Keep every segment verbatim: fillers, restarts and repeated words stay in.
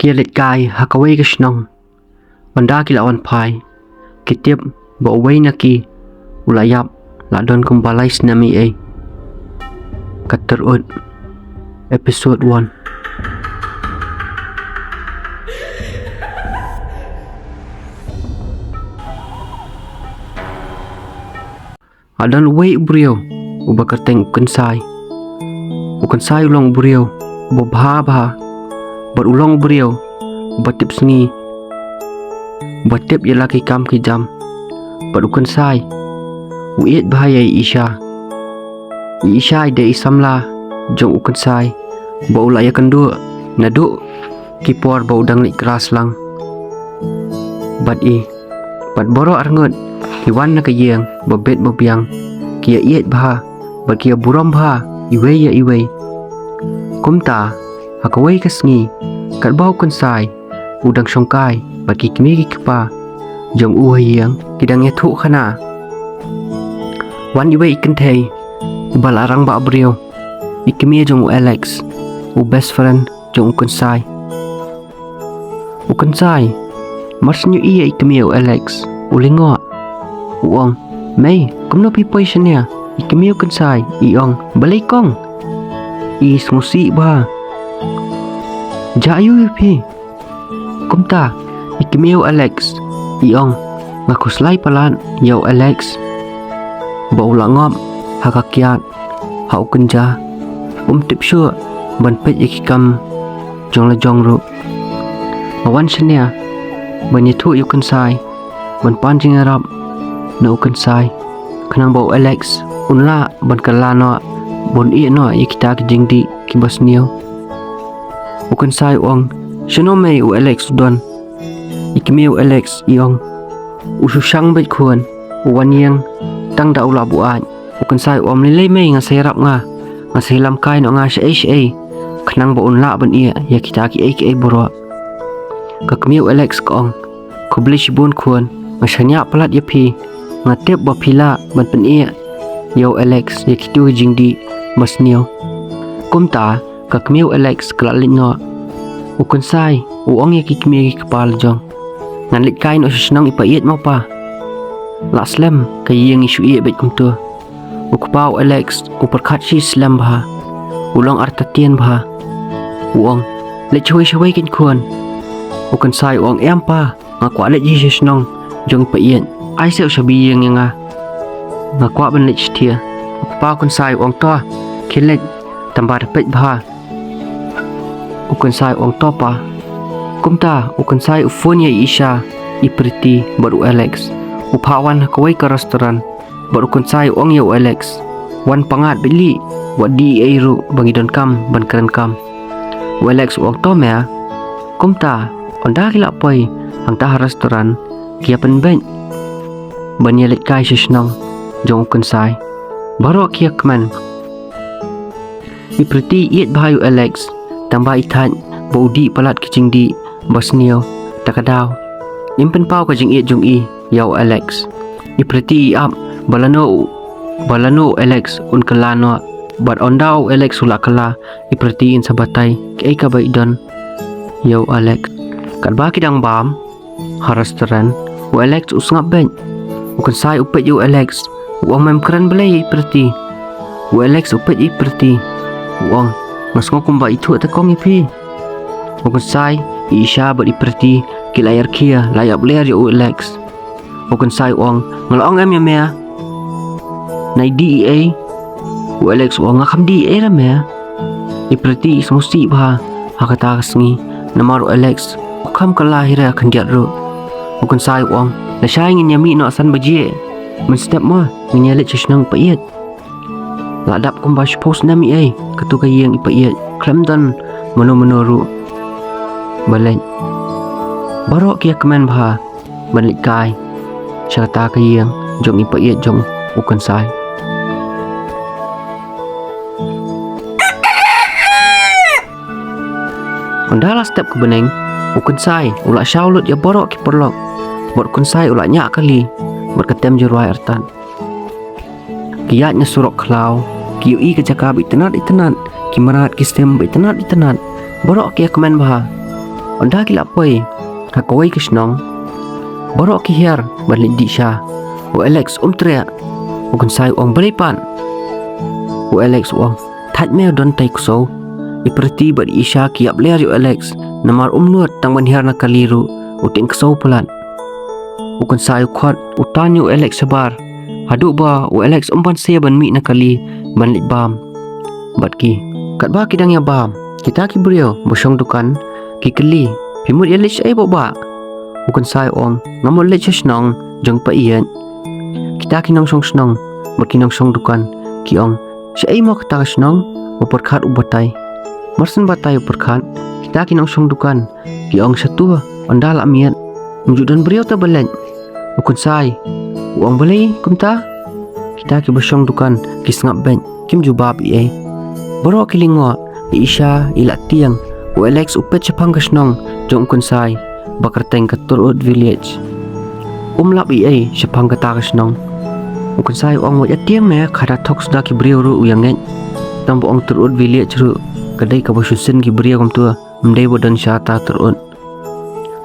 Ki leit kai ha kawei ka shnong. Ynda ki la wan phai, ki tip ba uwei na ki u la ïap la don kumba lai snem ei ei. Ka Tyrut, episode one. Hadien uwei u briew uba kyrteng u Kynsai. U Kynsai u long u briew uba bha bha, bad u long u briew uba tip sngi, uba tip ïa la ki kam ki jam. Bad u Kynsai u ïeit bha ïa i Isha. I Isha i dei i samla jong u Kynsai ba u la ïakynduh naduh ki por ba u dang leit klas lang. Bad i, bad baroh arngut ki wan na ka ïing ba bit ba biang, ki ïa ïeit bha bad ki ïa burom bha iwei ïa iwei. Kumta ha kawei ka sngi, katba u Kynsai u dang shongkai bad ki kmie ki kpa jong u ha ïing ki dang ïathuh khana, wan iwei i kynthei iba la rangbah briew, i kmie jong u Alex, u best friend jong u Kynsai. U Kynsai, mar shu ïohi ïa i kmie u Alex, u lyngngoh. U ong, mei, kumno phi poi shane? I kmie u Kynsai i ong, balei kong? I sngewsih bha. Jia aïu ïa phi? Kumta i kmie u Alex i ong, nga khuslai palat ïa u Alex ba u la ngop ha ka kiad ha u kynja. Um tip shuh ban peit ïa ki kam jong la jong ruh. Nga wan shane ban ïathuh ïa u Kynsai, ban pan jingïarap na u Kynsai, khnang ba u Alex un lah ban kylla noh, ban ïeh noh ïa kita ki jingdih kiba sniew. U Kynsai u ong, shano mei u Alex u don? I kmie u Alex i ong, u shu shang beit khun, u wan ïeng tang da u la buaid. U Kynsai u ong, lei lei mei, nga sa ïarap nga, nga sa ïalam kai noh nga shaei shaei, khnang ba un lah ban ïeh ïa kita kiei kiei baroh. Ka kmie u Alex ka ong, khublei shibun khun, nga shaniah palat ïa phi, nga tip ba phi lah ban pynïeh ïa u Alex ïa kito ki jingdih ba sniew. Kumta ka kmie u Alex ka la leit noh. U Kynsai u ong ïa ki kmie ki kpa la jong, ngan leit kai noh sha shnong i paieit mo pa. La slem ka ïing i shu ïeh beit kumto. U kpa u Alex u pyrkhat shi slem bha, u long artatien bha. U ong, leit shawei shawei kein khun. U Kynsai u ong, em pa, nga kwah leit hi sha shnong jong i paieit. Ai seh u shabi ïing ïa nga, nga kwah ban leit shathie. U kpa u Kynsai u ong, to khie leit, tangba da peit bha. U Kynsai u ong, to pa. Kumta u Kynsai u phone ïa i Isha, i Pretty bad u Alex. U phah wan ha kawei ka restaurant. Bad u Kynsai u ong ïa u Alex, wan pyngngad beit lih, wat dih ei ei ruh ba ngi donkam ban kren kam. U Alex u ong, to mei. Kumta ynda ki la poi hangta ha restaurant, ki ïa pynbeit ban ïa leit kai sha shnong jong u Kynsai. Baroh ki ïa kmen. I Pretty i ïeit bha ïa u Alex, tangba i thait ba u dih palat ki jingdih ba sniew. Ta ka daw im pynpaw ka jingïeit jong i ïa u Alex. I Pretty i ap ba lano u, ba lano u Alex un kylla noh. Bad ynda u Alex u la kylla, i Pretty in sa batai kaei kaba i don ïa u Alex. Katba ki dang bam ha restaurant, u Alex u sngap beit. U Kynsai u peit ïa u Alex, u ong, mem kren balei ïa i Pretty? U Alex u peit ïa i Pretty, u ong, nga sngew kumba i thuh ta kong ïa phi. U Kynsai, i Isha bad i Pretty ki la ïarkhie, la ïap ler ïa u Alex. U Kynsai u ong, nga la ong em ïa me, nai dih ei ei. U Alex u ong, nga kham dih ei ei re me. I Pretty i sngewsih bha ha kata ka sngi, namar u Alex u kham kylla hi re khyndiat ruh. U Kynsai u ong, lashai ngin ïa mih noh san baje mynstep mo, ngin ïa leit sha shnong i paieit. La dap kumba shiphew snem ei ei kato ka ïing i paieit, khlem don mano mano ruh ba leit. Baroh ki ïa kmen bha ban leit kai sha kata ka ïing jong i paieit jong u Kynsai. Ynda la step ka bneng, u Kynsai u la shaw lut ïa baroh ki paralok, bad u Kynsai u la ñiah kali bad ka tem jingrwai artat. Ki ïaid na surok khlaw, ki ïohi ka jaka ba itynnat itynnat, ki mrad ki stem ba itynnat itynnat. Baroh ki ïa kmen bha. Ynda ki la poi ha kawei ka shnong, baroh ki hiar ban leit dih sha. U Alex um treh. U Kynsai u ong, balei pat? U Alex u ong, thait me, u don tei ksew. I Priti bad i Isha ki ïap ler ïa u Alex, namar um nud tang ban hiar na kali ruh, u tieng ksew palat. U Kynsai u khot, u tan ïa u Alex shabar, haduh ba u Alex um banse ban mih na kali ban leit bam bad ki. Katba ki dang ïa bam, kita ki briew ba shong dukan ki kylli, phi mut ïa leit shaei Bah Bah? U Kynsai u ong, nga mut leit sha shnong jong Paieit. Kita ki nongshong shnong bad ki nongshong dukan ki ong, shaei mo kata ka shnong? U Pyrkhat u batai. Mar shen batai u Pyrkhat, kita ki nongshong dukan ki ong, shatu, ynda la miet, ym ju don briew te ba leit. U Kynsai u ong, balei kumta? Kita ki ba shong dukan ki sngap beit, kim jubab ei ei. Baroh ki lyngngoh, i Isha i la tieng, u Alex u peit shaphang ka shnong jong u Kynsai ba kyrteng ka Tyrut Village. Um lap ei ei shaphang kata ka shnong. U Kynsai u ong, wat ïa tieng me, khadar thok suda ki briew ruh u ïa ngeit. Tang ba ong Tyrut Village ruh ka dei kaba shu shin ki briew kumta, ym dei ba don sha ta Tyrut.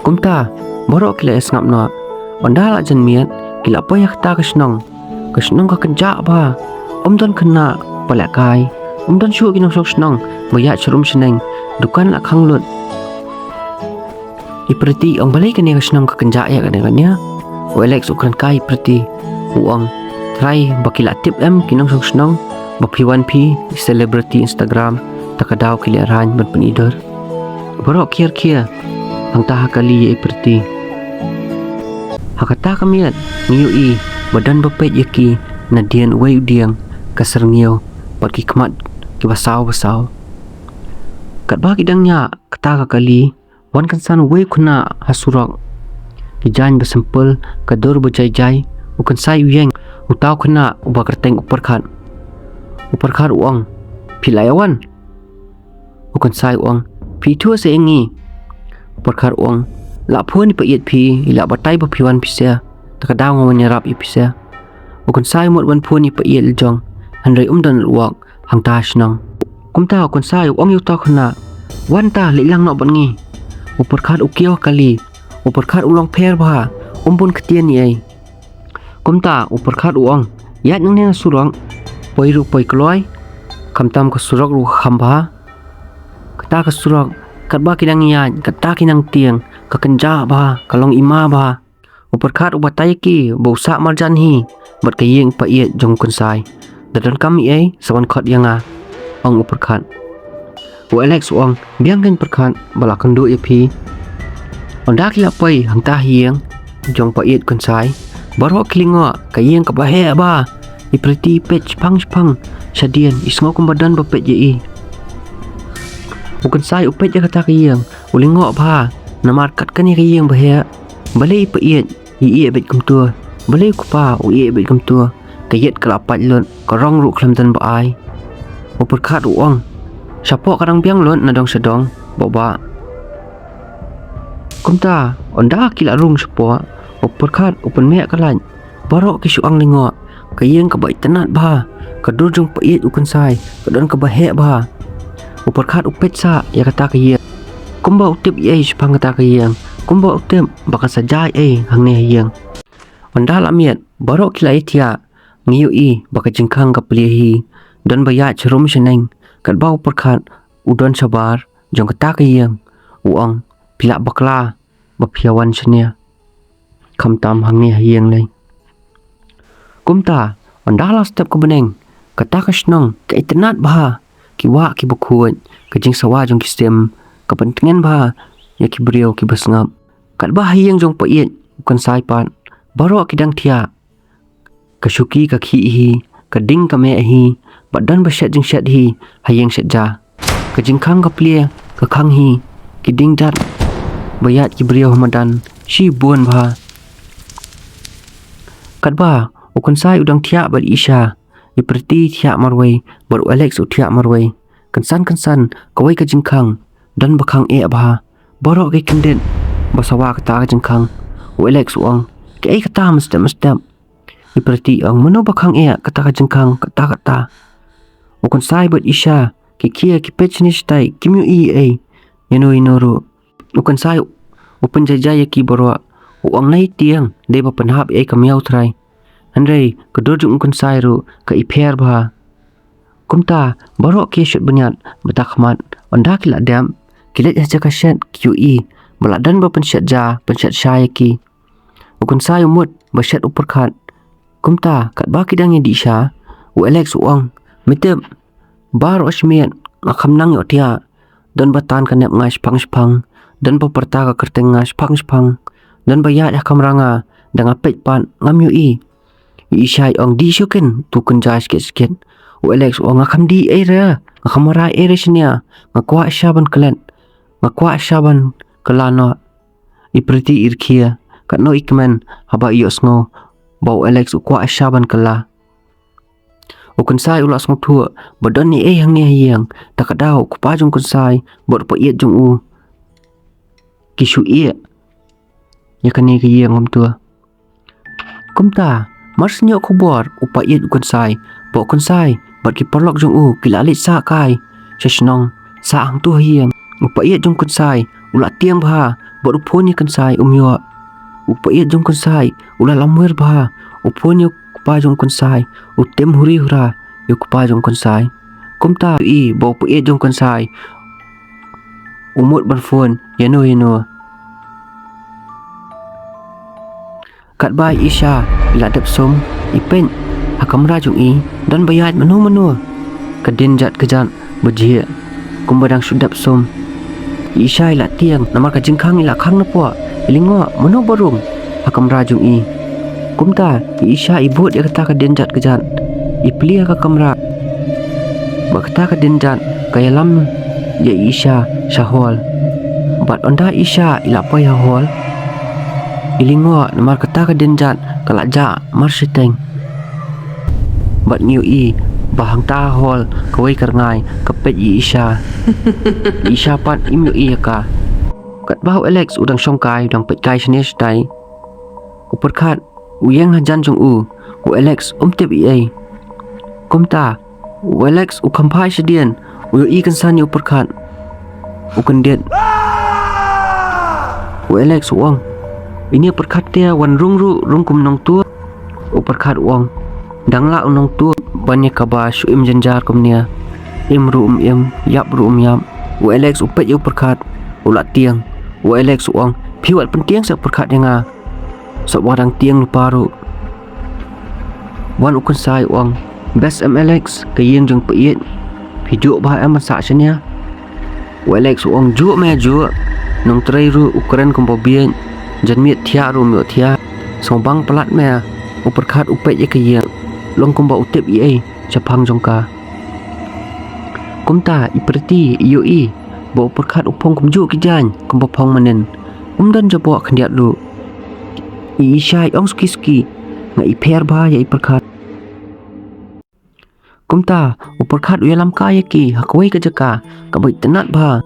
Kumta baroh ki la ïa sngap noh. Ynda la jan miet, ki la poi ha kata ka shnong. Ka shnong ka kynjah bha. Um don khynnah ba lehkai, um don shuh ki nongshong shnong ba ïaid sharum shaneng. Dukan la khang lut. I Priti i ong, balei kane ka shnong ka kynjah ïa kane kane? U Alex u kren kai i Priti, u ong, trai ba ki la tip em ki nongshong shnong ba phi wan phi i celebrity Instagram, ta ka daw ki lehraiñ ban pynidur. Baroh ki ïarkhie hangta ha kali ïa i Priti. Ha kata ka miet ngi ïohi ba don ba peit ïa ki nadien uwei u dieng, ka syrngiew bad ki khmat kiba saw ba saw. Katba ki dang ñiah kata ka kali, wan kynsan uwei u khynnah ha surok. Ki jaiñ ba simple, ka dur ba jai jai. U Kynsai u ïeng, u thaw khynnah uba kyrteng u Pyrkhat. U Pyrkhat u ong, phi la ïa wan? U Kynsai u ong, phi ithuh seh ïa ngi? U Pyrkhat u ong, la phone i Paieit phi, i la batai ba phi wan phi seh. Ta ka daw nga wan ïarap ïa phi seh. U Kynsai u mut ban phone i Paieit la jong, hynrei um don network hangta shnong. Kumta u Kynsai u ong ïa uta u khynnah, wan ta, leit lang noh bad ngi. U Pyrkhat u kiew ha kali. U Pyrkhat u long pher bha, um bun ktien ei ei. Kumta u Pyrkhat u ong, ïaid nangne na surok, poi ruh poi kloi, khamtam ka surok ruh ka kham bha. Kata ka surok, katba ki dang ïaid, kata ki nang tieng, ka kynjah bha, ka long ima bha. U Pyrkhat u batai ïa ki ba u sah marjan hi bad ka ïing Paieit jong u Kynsai. Da donkam ei ei, sa wan khot ïa nga, ong u Pyrkhat. U Alex u ong, biang kein Pyrkhat, ba la kynduh ïa phi. Ynda ki la poi hangta ha ïing jong Paieit u Kynsai, baroh ki lyngngoh, ka ïing kaba heh bha. I Priti i peit shaphang shaphang shadien, i sngew kumba don ba peit ïa i. U Kynsai u peit ïa kata ka ïing, u lyngngoh bha, namar kat kane ka ïing ba heh. Balei i Paieit i ïeh beit kumta? Balei u kpa u ïeh beit kumta? Ka ïit ka la pait lut, ka rong ruh khlem don ba ai. U Pyrkhat u ong, shapoh ka dang biang lut na dong sha dong, Bah Bah. Kumta ynda ki la rung shapoh, u Pyrkhat u pynmih ka light. Baroh ki shu ang lyngngoh. Ka ïing kaba itynnad bha, ka dur jong Paieit u Kynsai ka don kaba heh bha. U Pyrkhat u peit sah ïa kata ka ïing, kumba u tip ei ei shaphang kata ka ïing, kumba u tip ba kan sa jia ei ei hangne ha ïing. Ynda la miet, baroh ki la ïathiah. Ngi ïohi ba ka jingkhang ka plie hi, don ba ïaid sharum shaneng. Katba u Pyrkhat u don shabar jong kata ka ïing, u ong, phi lah bakla ba phi ïa wan shane, khamtam hangne ha ïing lei. Kumta ynda la step ka bneng, kata ka shnong ka itynnad bha. Ki wah kiba khuid, ka jingsawa jong ki sim ka pyntngen bha ïa ki briew kiba sngap. Katba ha ïing jong Paieit u Kynsai pat, baroh ki dang thiah. Ka shuki ka khih hi, ka ding ka meh hi, bad don ba shet jingshet hi ha ïing shet ja. Ka jingkhang ka plie ka khang hi, ki ding jat ba ïaid ki briew ha madan shibun bha. Katba u Kynsai u dang thiah bad i Isha, i Priti i thiah marwei bad u Alex u thiah marwei. Kynsan kynsan kawei ka jingkhang, don ba khang eh bha. Baroh ki kyndit ba sawa kata ka jingkhang. U Alex u ong, kaei kata mynstep mynstep? I Priti i ong, mano ba khang eh kata ka jingkhang kata kata? U Kynsai bad i Isha ki khie ki peit shane shatai, kim ïohi ei ei, ïano ïano ruh. U Kynsai u pynjaijai ïa ki baroh. U ong, nai tieng, dei ba pynhap ïa ka miaw trai. Hynrei ka dur jong u Kynsai ruh ka ipher bha. Kumta baroh ki ïashut bniat bad ta khmat. Ynda ki la dep, ki leit ha jaka shet, ki ïohi ba la don ba pynshet ja, pynshet sha ïa ki. U Kynsai u mut ba shet u pyrkhat. Kumta katba ki dang ïadih sha, u Alex u ong, me tip, baroh shi miet nga kham nang ïohthiah. Don ba tan ka nep nga shipang shipang, don ba pyrta ka kyrteng nga shipang shipang, don ba ïaid ha kamra nga, da nga peit pat ngam ïohi. I Isha i ong, dih shuh kin, to kynja shket shket. U Alex u ong, nga kham dih ei re, nga kham warai ei re shane, nga kwah sha ban klet, nga kwah sha ban kylla noh. I Priti i rkhie, katno i kmen haba i ïohsngew ba u Alex u kwah sha ban kylla. U Kynsai u la sngewthuh ba don ei ei hangne ha ïing, ta ka daw u kpa jong u Kynsai bad u paieit jong u ki shu ïeh ïa kane ka ïing kumta. Kumta, mar shu ïoh khubor u paieit u Kynsai, ba u Kynsai bad ki paralok jong u ki la leit sah kai sha shnong, sah hangto ha ïing. U paieit jong u Kynsai u la tieng bha, bad u phone ïa u Kynsai um ïoh. U paieit jong u Kynsai u la lamwir bha, u phone ïa u kpa jong u Kynsai, u tim huri hura ïa u kpa jong u Kynsai. Kumta i ba u paieit jong u Kynsai u mut ban phone ïano ïano. Katba i Isha i la dep sum, i peit ha kamra jong i, don ba ïaid mano mano. Ka dien jat ka jat ba jhieh, kumba dang shu dep sum. I Isha i la tieng, namar ka jingkhang i la khang napoh. I lyngngoh mano ba rung ha kamra jong i. Kumta i Isha i bud ïa kata ka dien jat ka jat, i plie ha ka kamra. Bad kata ka dien jat ka ïalam ïa i Isha sha hall. Bad ynda i Isha i la poi ha hall, i lyngngoh namar kata ka dien jat ka la jah mar shiteng. Bad ngi ïohi ba hangta ha hall kawei ka rngai ka peit ïa i Isha. I Isha pat im ïohi ïa ka. Katba u Alex u dang shong kai, u dang peit kai shane shatai, u pyrkhat u ïeng hajan jong u. U Alex um tip ei ei. Kumta u Alex u kham phai shadien, u ïohi kynsan ïa u pyrkhat. U kyndit. U Alex u ong, ine pyrkhat te wan rung ruh rung kum nongtuh. U pyrkhat u ong, dang lah u nongtuh ban ïa kaba shu im jynjar kumne. Im ruh um im, ïap ruh um ïap. U Alex u peit ïa u pyrkhat, u la tieng. U Alex u ong, phi wat pyntieng seh pyrkhat ïa nga. Sop wa dang tieng lypa ruh. Wan u Kynsai u ong, best em Alex, ka ïing jong paieit. Phi juh bha em ban sah shane? U Alex u ong, juh me juh. Nongtrei ruh u kren kumba bieit. Janmiet thiah ruh um ïohthiah. Sngewbang palat me. U pyrkhat u peit ïa ka ïing, long kumba u tip ei ei shaphang jong ka. Kumta i Priti i ïohi ba u pyrkhat u phong kumjuh ki jaiñ kumba phong mynnin. Um don jaboh khyndiat ruh. I Isha i ong suki suki, nga ipher bha ïa i pyrkhat. Kumta u pyrkhat u ïalam kai ïa ki ha kawei ka jaka kaba itynnat bha,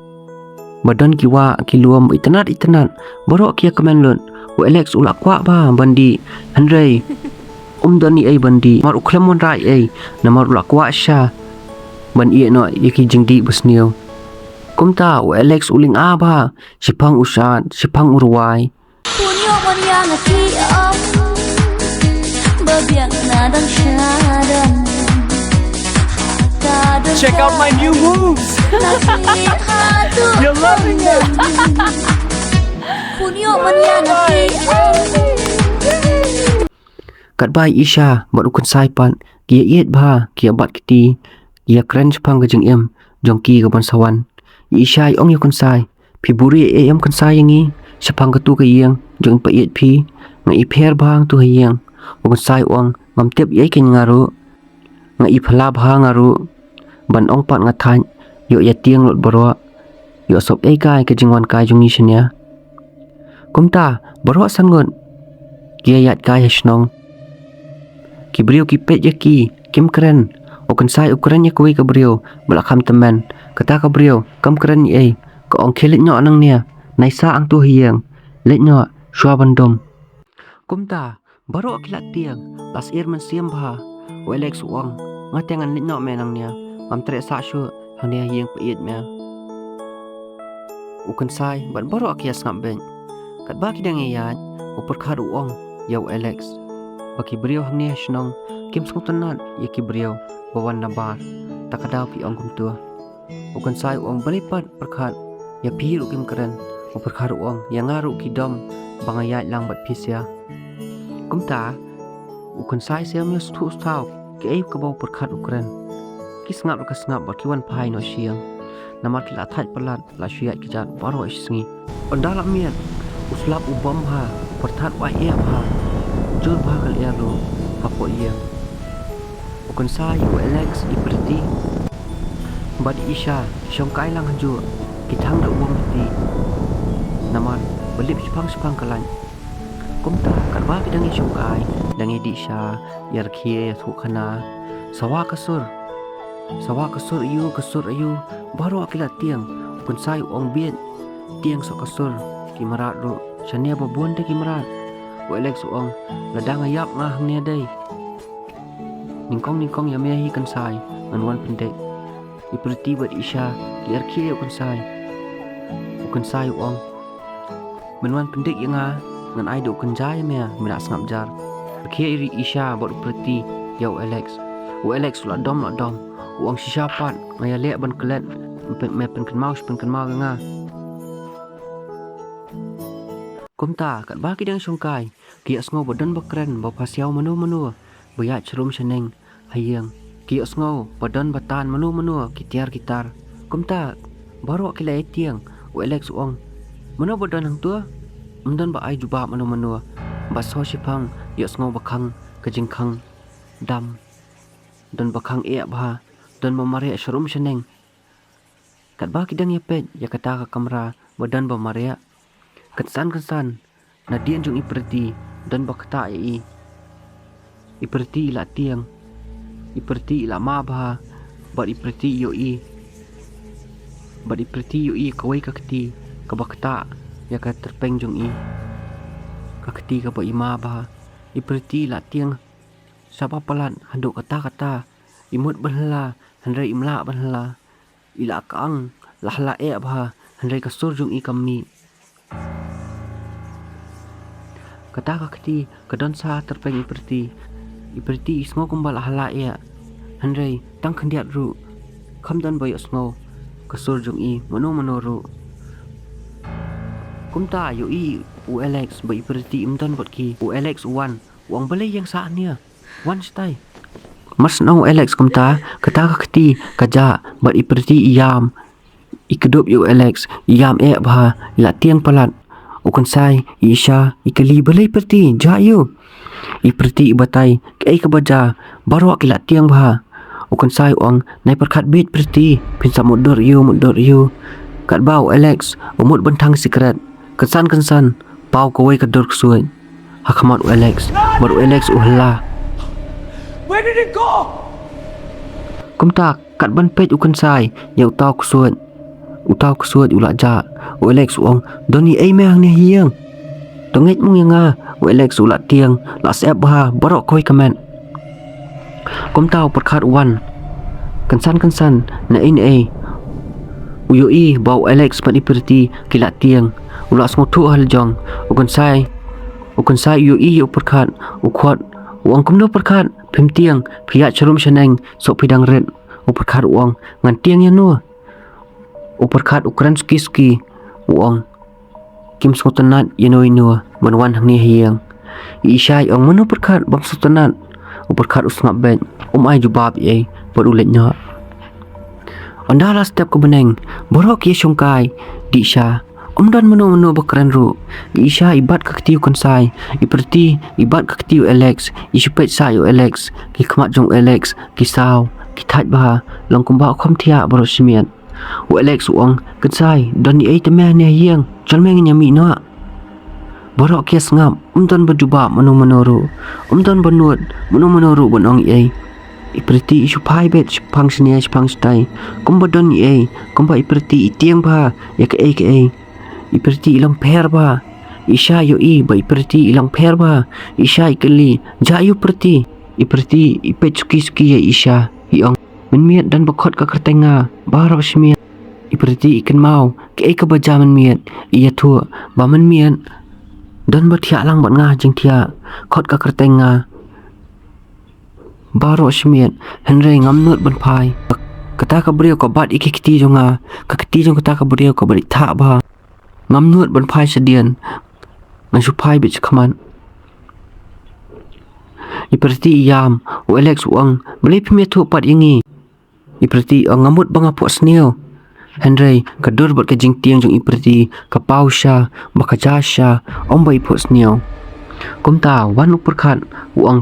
ba don ki wah ki lum itynnat itynnat, baroh ki ïakmen lut. U Alex u la kwah bha ban dih, hynrei um don ei ei ban dih, namar u khlem wanrah ei ei, namar u la kwah sha ban ïeh noh ïa ki jingdih basniew. Kumta u Alex u lynga bha, shiphang u shad, shiphang u rwai. Check out my new moves. You're loving it. Katba i Isha bad u Kynsai pat ki ïa ïeit bha, ki ïa bat kti, ki ïa kren shaphang ka jingim jong ki kaban sa wan. I Isha i ong ïa u Kynsai, phi buhrieh ei ei em Kynsai ïa ngi shaphang katu ka ïing jong i paieit phi? Nga ipher bha hangtu ha ïing. U Kynsai u ong, ngam tip ei ei kein nga ruh. Nga iphylla bha nga ruh. Ban ong pat nga thait, ïoh ïa tieng lut baroh. Ïoh sop ei ei kai ka jingwan kai jong ngi shane. Kumta baroh san ngut ki ïa ïaid kai ha shnong. Ki briew ki peit ïa ki, kim kren. U Kynsai u kren ïa kawei ka briew ba la kham tymmen. Kata ka briew kam kren ei ei, ka ong, khie leit noh nangne, nai sah hangtu ha ïing. Leit noh shuwa ban dum. Kumta baroh ki la tieng, la syier mynsiem bha. U Alex u ong, nga te ngan leit noh me nangne, ngam treh sah shuh hangne ha ïing paieit me. U Kynsai bad baroh ki ïa sngap beit. Katba ki dang ïaid, u Pyrkhat u ong ïa u Alex ba ki briew hangne ha shnong kim sngewtynnat ïa ki briew ba wan na bar. Ta ka daw phi ong kumta. U Kynsai u ong balei pat Pyrkhat, ïa phi ruh kim kren. U Pyrkhat u ong ïa nga ruh ki dom ba nga ïaid lang bad phi sha. Kumta u Kynsai sha ym ïoh sngewthuh shuh kaei kaba u Pyrkhat u kren. Ki sngap la ka sngap bad ki wan phai noh sha ïing. Namar ki la thait palat la shu ïaid kjat baroh shi sngi. Ynda la miet u slap u bom bha, u Pyrkhat u ai eh bha. Jur bha ka lyer ruh hapoh ïing. U Kynsai, u Alex, i Pretty bad i Isha ki shongkai lang hajuh, ki thang da u bom lynti. Namar ba lip shipang shipang ka light. Kumta katba ki dang ïa shongkai, dang ïa dih sha, ïa rkhie, ïa thuh khana, sawa ka sur. Sawa ka sur aiu, ka sur aiu, baroh ki la tieng. U Kynsai u ong bieit, tieng soh ka sur ki mrad ruh. Shane ba bun de ki mrad. U Alex u ong lada nga ïap nga hangne dei. Nyngkong nyngkong ïa me hi Kynsai, ngan wan pyndait. I Pretty bad i Isha ki ïa rkhie ïa u Kynsai. U Kynsai u ong men wan pyndait ïa nga, ngan ai da u kynja ïa me, me la sngap jar. Rkhie i Isha bad u Pretty ïa u Alex. U Alex u la dom la dom. U ong shisha pat nga ïa leh ban klet, me pynkynmaw shi pynkynmaw ïa nga. Kumta katba ki dang shongkai, ki ïa sngew ba don ba kren, ba pasiaw mano mano ba ïaid sharum shaneng ha ïing. Ki ïa sngew ba don ba tan mano mano ki tiar ki tar. Kumta baroh ki la ïa tieng. U Alex u ong mano ba don hangto? Ym don ba ai jubab mano mano. Ba shu shipang ïa sngew ba khang ka jingkhang dam. Don ba khang eh bha, don ba mareh sharum shaneng. Katba ki dang ïa peit ïa kata ka kamra ba don ba mareh, kynsan kynsan nadien jong i Pretty don ba ktah ïa i. I Pretty i la tieng. I Pretty i la ma bha. Bad i Pretty i ïohi, bad i Pretty i ïohi kawei ka kti kaba ktah ïa ka tyrpeng jong i. Ka kti kaba i ma bha. I Pretty i la tieng sha ba palat haduh katta katta. I mut ban hylla hynrei im lah ban hylla. I la kang, la hylla eh bha, hynrei ka sur jong i kam mih. Kata ka kti ka don sha tyrpeng i Pretty. I Pretty i sngew kumba la hylla eh, hynrei tang khyndiat ruh kam don ba ïohsngew ka sur jong i mano mano ruh. Kumta ïohi u Alex ba i Pretty im don bad ki. U Alex u wan, u ong balei ïeng sah hangne, wan shatai. Mar shu ong u Alex kumta, kata ka kti ka jah bad i Pretty i ïam. I kdup ïa u Alex, i ïam eh bha, i la tieng palat. U Kynsai, i Isha, i kylli balei Pretty, jah ïa u. I Pretty i batai kaei kaba jah. Baroh ki la tieng bha. U Kynsai u ong, nai pyrkhat beit Pretty, phin sa mutdur ïa u, mutdur ïa u. Katba u Alex u mut ban thang sikret. Kynsan kynsan paw kawei ka dur ksuid ha khmat u Alex. Bad u Alex u hylla. Where did it go? Kumta kat ban peit u Kynsai ïa uta u ksuid. Uta u ksuid u la jah. U Alex u ong, don ei ei me hangne ha ïing? To ngeit mung ïa nga. U Alex u la tieng, la sep bha baroh kawei ka met. Kumta u Pyrkhat u wan. Kynsan kynsan, naei naei u ïohi ba u Alex bad i Pretty ki la tieng. U la sngewthuh ha la jong. U Kynsai, u Kynsai u ïohi ïa u Pyrkhat, u khot, u ong, kumno Pyrkhat, phim tieng, phi ïaid sharum shaneng, soh phi dang rit. U Pyrkhat u ong, ngan tieng ïano? U Pyrkhat u kren suki suki, u ong, kim sngewtynnat ïano ïano ban wan hangne ha ïing. I Isha i ong, mano Pyrkhat bym sngewtynnat? U Pyrkhat u sngap beit, um ai jubab ei ei bad u leit noh. Ynda la step ka bneng, baroh ki ïa shongkai, dih sha. Um don mano mano ba kren ruh. I Isha i bat ka kti u Kynsai, i Pretty i bat ka kti u Alex, i shu peit sha ïa u Alex, ki khmat jong u Alex ki saw, ki thait bha, long kumba u kham thiah baroh shi miet. U Alex u ong, Kynsai, don ei ei te me hangne ha ïing, jong me ngin ïa mih noh. Baroh ki ïa sngap, um don ba jubab mano mano ruh. Um don ba nud mano mano ruh ban ong ei ei. I Pretty i shu phai beit shipang shane shipang shatai. Kumba don ei ei, kumba i Pretty i tieng bha ïa kaei kaei. I Pretty i long pher bha. I Isha i ïohi ba i Pretty i long pher bha. I Isha i kylli, jah ïa u Pretty. I Pretty i peit suki suki ïa i Isha, i ong, mynmiet don ba khot ka kyrteng nga baroh shi miet. I Pretty i kynmaw, kaei kaba jia mynmiet, i ïathuh ba mynmiet don ba thiah lang bad nga jingthiah, khot ka kyrteng nga. Baroh shi miet, hynrei ngam nud ban phai. Kata ka briew ka bat ïa ki kti jong nga, ka kti jong kata ka briew ka bat ïa thah bha. Ngam nud ban phai shadien. Ngan shu phai beit shakhmat. I Pretty i ïam, u Alex u ong, balei phim ïathuh pat ïa ngi? I Pretty i ong, nga mut ba nga phohsniew. Hynrei ka dur bad ka jingtieng jong i Pretty ka paw shisha ba ka jia shisha, ym ba i phohsniew. Kumta wan u Pyrkhat u ong,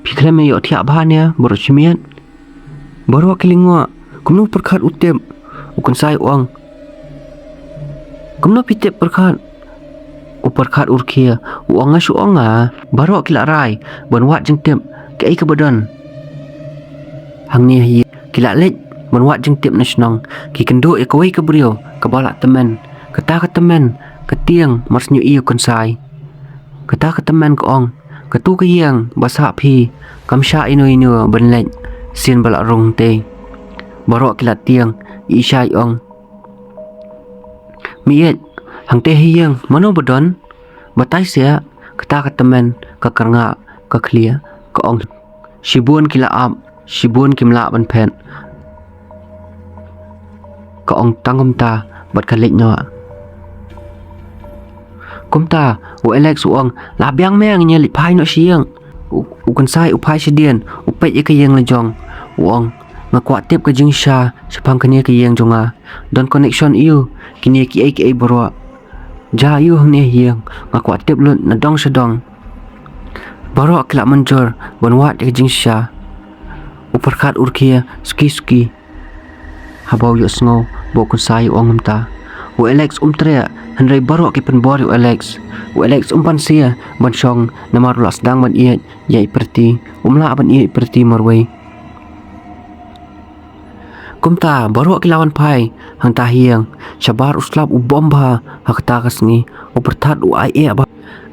phi khlem ïohthiah bha ne baroh shi miet? Baroh ki lyngngoh, kumno u Pyrkhat u tip? U Kynsai u ong, kumno phi tip Pyrkhat? U Pyrkhat u rkhie, u ong, nga shu ong nga, baroh ki la rai ban wad jingtip kaei kaba don hangne ha ïing. Ki la leit ban wad jingtip na shnong, ki kynduh ïa kawei ka briew kaba la tymmen. Kata ka tymmen ka tieng mar shu ïohi u Kynsai. Kata ka tymmen ka ong, katu ka ïing ba sah phi kam shah ïano ïano ban leit sien ba la rung te. Baroh ki la tieng, i Isha i ong, meiieit, hangte ha ïing mano ba don? Batai seh. Kata ka tymmen ka kyrngah, ka khlieh, ka ong, shibun ki la ap, shibun kim lah ban phet. Ka ong tang kumta bad ka leit noh. Kumta u Alex u ong, la biang me, ngin ïa leit phai noh sha ïing. U, u Kynsai u phai shadien, u peit ïa ka ïing la jong. U ong, nga kwah tip ka jingshisha shaphang kane ka ïing jong nga. Don connection aiu kine kiei kiei baroh? Jia aiu hangne ha ïing? Nga kwah tip lut na dong sha dong. Baroh ki la mynjur ban wad ïa ka jingshisha. U Pyrkhat u rkhie suki suki haba u ïohsngew ba u Kynsai u ong kumta. U Alex um treh, hynrei baroh ki pynbor ïa u Alex. U Alex um pan siew ban shong namar u la sdang ban ïeit ïa i Pretty. Um lah ban ïeit i Pretty marwei. Kumta baroh ki la wan phai hangta ha ïing. Shabar u slap u bom bha ha kata ka sngi. U Pyrkhat u ai eh bha.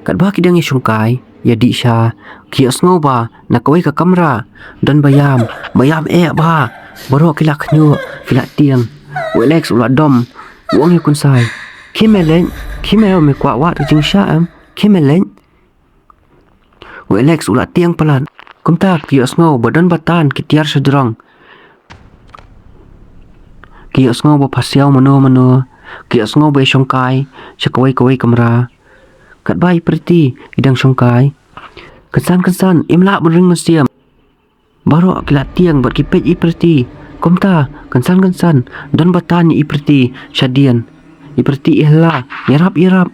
Katba ki dang ïashongkai, ïadih sha, ki ïohsngew ba na kawei ka kamra don ba ïam, ba ïam eh bha. Baroh ki la khñiuh, ki la tieng. U Alex u la dom, u ong ïa u Kynsai, khie me leit, khie me, me kwah wad ka jingshisha em, khie me leit. U Alex u la tieng palat. Kumta ki ïohsngew ba don ba tan ki tiar sha jrong. Ki ïohsngew ba pha siaw mano mano. Ki ïohsngew ba ïashongkai sha kawei kawei kamra. Katba i Pretty i dang shongkai. Kynsan kynsan, im lah ban ring mynsiem. Baroh ki la tieng bad ki peit ïa i Pretty. Kumta kynsan kynsan don ba tan ïa i Pretty shadien. I Pretty i hla, ïarap, ïarap.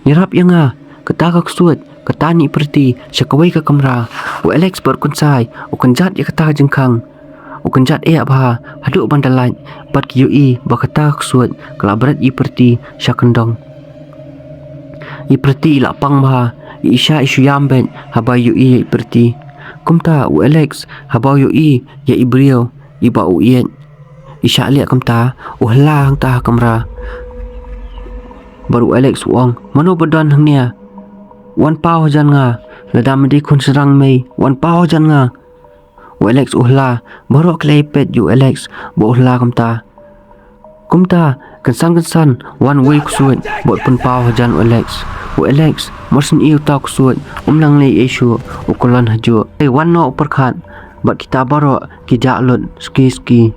Ïarap ïa nga. Kata ka ksuid ka tan ïa i Pretty sha kawei ka kamra. U Alex bad u Kynsai u kynjat ïa kata ka jingkhang. U kynjat eh bha haduh ban da lait bad ki ïohi ba kata ka ksuid ka la bret ïa i Pretty sha kyndong. I Pretty i la pang bha, i Isha i shu ïam beit haba i ïohi ïa i Pretty. Kumta u Alex haba u ïohi ïa i briew iba u ïeit. I shah leh kumta, u hla hangta ha kamra. Bad u Alex u ong, mano ba don hangne? Wan paw hajan nga, lada me dei khun shynrang mei, wan paw hajan nga. U Alex u hla, baroh ki la ïapeit ïa u Alex ba u hla kumta. Kumta kynsan kynsan wan uwei u ksuid bad u pynpaw hajan u Alex. U Alex, mar syn ïa uta u ksuid, um nang leh ei shuh, u kyllon hajuh. Hynrei wan noh u Pyrkhat bad kita baroh ki jah lut suki suki.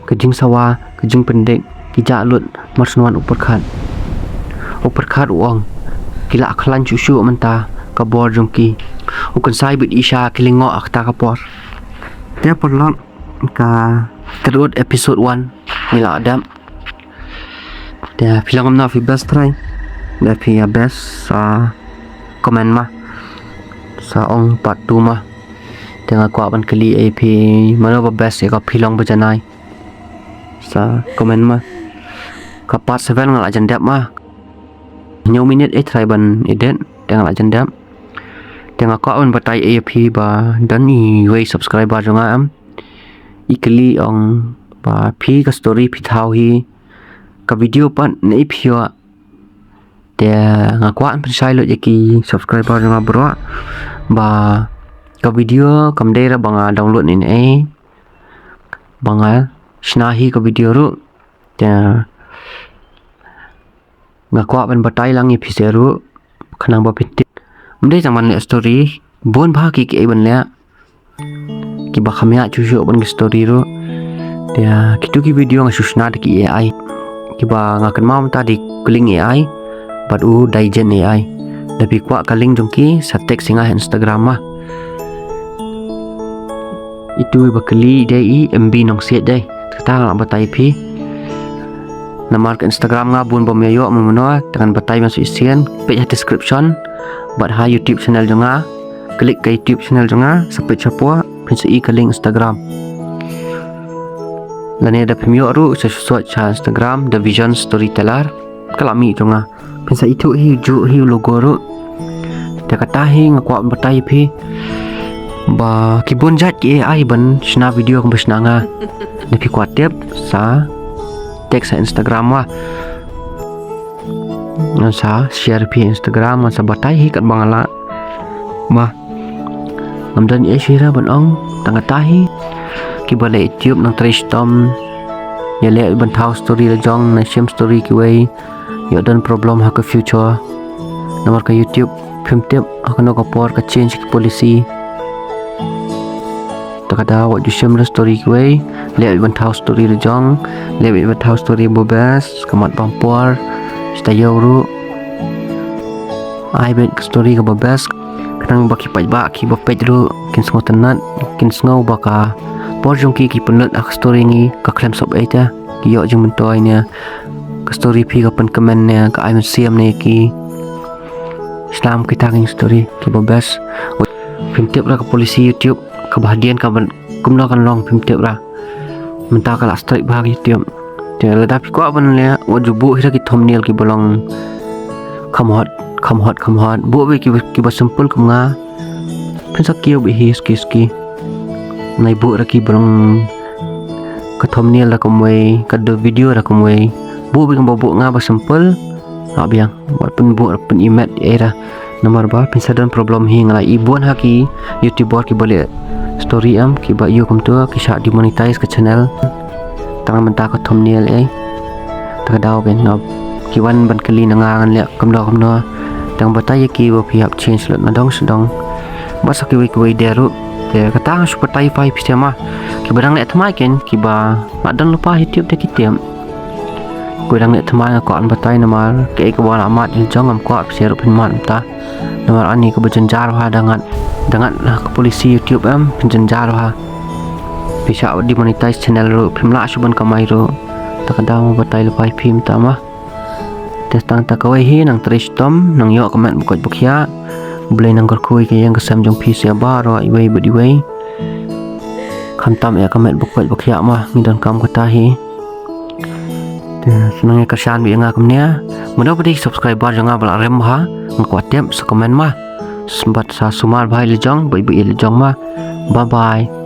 Ka jingsawa, ka jingpyndik, ki jah lut mar syn wan u Pyrkhat. U Pyrkhat u ong, ki la khlaiñ shuh shuh mynta ka bor jong ki. U Kynsai bad i Isha ki lyngngoh ha kata ka por. Te paralok, ka, ka dei episode one ngi la dep. Te phi long kumno, phi best try? Lada phi ïa best sa comment ma, sa ong part two ma. Te nga kwah ban kylli ïa phi, mano ba best ïa ka phi long ba janai? Sa comment ma. Ka part seven nga la jan dep ma. Hynñiew minit eh try ban edit, te nga la jan dep. Te nga kwah ban batai ïa phi ba don iwei subscriber jong nga em. I kylli ong ba phi ka story phi thaw hi, ka video pat naei phi ïoh. Te nga kwah ban pynshai lut ïa ki subscriber jong nga baroh ba ka video kam dei re ba nga download naei naei. ba nga shna hi ka video ruh. Te nga kwah ban batai lang ïa phi seh ruh khnang ba phi tip. Ym dei tang ban leh story, bun bha ki kiei ban leh kiba kham ïa shuh shuh ban ki story ruh. Te kitu ki video nga shu shna da ki A I kiba nga kynmaw mynta da ka link A I bad u dei jen A I. Da phi kwah ka link jong ki sa text ïa nga ha Instagram ma. Itu ba kylli dei i M B Nongsiej dei. Kata nga lah batai phi. Namar ka Instagram nga bun bym ïoh mynno, te ngan batai ban shisien, peit ha description bad ha YouTube channel jong nga. Klik ka YouTube channel jong nga, sa peit shapoh, phin sa i ka link Instagram. Lane da phim ïoh ruh sa search ha Instagram The Vision Storyteller. Ka la mih jong nga. Phin sa ithuh hi, juh hi u logo ruh. Te kata hi nga kwah batai phi ba ki bun jait ki A I ban shna video kumba shna nga. Da phi kwah tip sa text ha Instagram ma. Ngan sa share phi Instagram, ngan sa batai hi katba nga lah. Ma. Ngam don ei shuh ban ong, tang kata hi. Kiba leh YouTube nang trei shitom. Ïa leh ban thaw story la jong, nang shim story kiwei. Ïoh don problem ha ka future. Namar ka YouTube phim tip ha kano ka por ka change ki policy. Te ka daw wat ju shim la story kiwei, leh ban thaw story la jong, leh ban thaw story ba best, ka mat bam por, sta ïoh ruh. Ai bad ka story kaba best, khnang ba ki paidbah kiba peit ruh kin sngewtynnat, kin sngew ba ka por jong ki ki pynlut ha ka story ngi ka khlem sop ei te, ki ïoh jingmyntoi ne ka story phi ka pynkmen ne ka ai mynsiem ne ki. Slam kita ki story kiba best. Phim tip ra ka policy YouTube kaba hadien kaba kumno kan long phim tip ra. Mynta ka la strike bha ka YouTube. Te lada phi kwah ban leh, wat ju buh hi ra ki thumbnail kiba long kham hot, kham hot, kham hot. Buh beit kiba, kiba simple kum nga. Phin sa kiew beit hi suki suki. Nai buh ra kiba long ka thumbnail ra kumwei, ka do video ra kumwei. Buh beit kumba buh nga ba simple. Lah biang, wat pynbuh, pyn-i met ei ra. Namar ba phin sa don problem hi, nga la i bun ha ki YouTuber kiba leh story em, kiba ïoh kumto ki shah demonetize ka channel. Tang mynta ka thumbnail ei. Te ka daw ban nga ki wan ban kylli na nga ngan leh kumno kumno. Tang batai ïa ki ba phi hap change lut na dong sha dong. Ba sa kiwei kiwei de ruh. Te kata nga shu batai phi seh ma. Kiba dang leh thymmai ken, kiba la don lypa YouTube te ki tip. Kiba dang leh thymmai nga kwah ban batai namar kaei kaba la mad ïa la jong ngam kwah phi seh ruh phin mad mynta. Namar ani kaba jynjar bha da ngat, da ngat ha ka policy YouTube em, phin jynjar bha. Phi shah demonetize channel ruh, phim lah shuh ban kamai ruh. Te ka daw nga batai lypa ïa phi mynta ma. Te tang ta kawei hi, nang trei shitom, nang ïoh ka met ba koit ba khiah. U Blei nang kyrkhu ïa ka ïing ka sem jong phi seh baroh iwei bad iwei. Khamtam ïa ka met ba koit ba khiah ma, ngi donkam kata hi. Te sa nang ïa kyrshan beit ïa nga kumne. Mano ba dei subscriber jong nga ba la rem bha, nga kwah tip sa comment ma. Sngewbha sa sumar bha ïa la jong, bye bye ïa la jong ma. Bye bye.